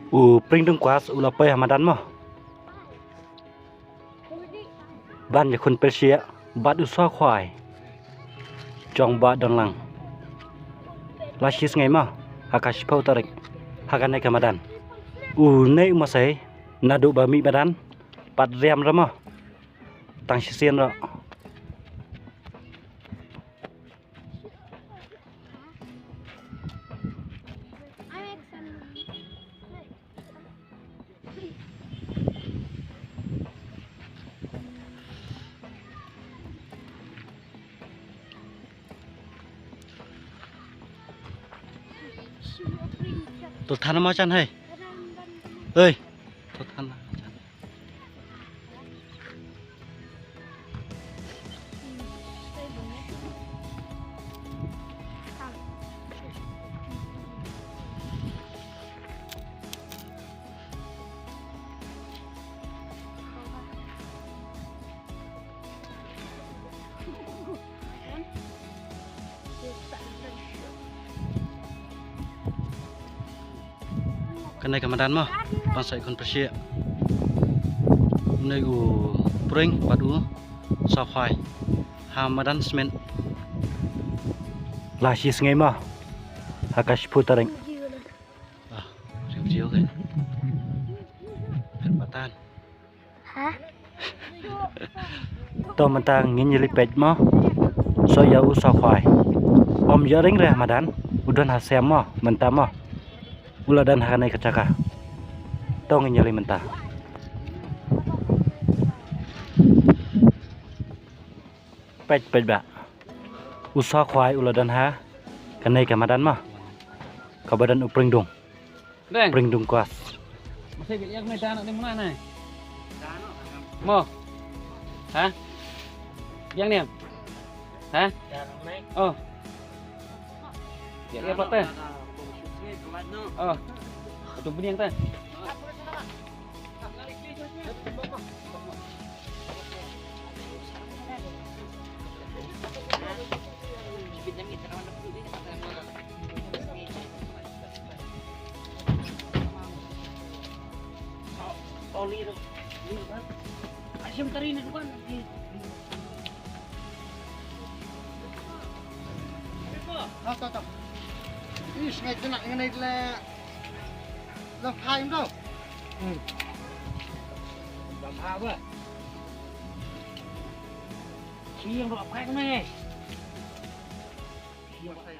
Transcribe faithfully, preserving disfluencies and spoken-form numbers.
U Pring Dung Kwas u la poi ha madan mo. Ban ïakhun pyrshah bad u Soh Khwai jong Bah Donlang. La shi sngi mo, ha ka shiphew tarik, ha kane ka madan. Une u Masei naduh ba mih madan, pat riam re mo. Tang shisien ruh. To than ma chan hai. Hei. To than ma chan. Kane ka madan mo, ban sa ïakhun pyrshah. Une u Pring bad u Soh Khwai ha madan Smen. La shi sngi mo, ha ka shiphew tarik. Ah, review kan. Phet patan. Ha? To mynta ngin ïa leit peit mo. Soh ïa u Soh Khwai. Ym ïa ring re ha madan. U don ha sem mo mynta mo. U la don ha kane ka jaka. To ngin ïa leit mynta. Peit, peit bah. U Soh Khwai u la don ha kane ka madan mo. Kaba don u Pring Dung. Deng. Pring Dung Kwas. Masih biar yang ni dah nak di mana ni? Mo. Ha? Yang ni. Ha? Oh. Ya, ya, patah. Oh. Itu bening tah. Ih, ngai kena ngai le. Lam phai em tau. Hmm. Lam phai ba. Siang lam phai kena. Siang phai.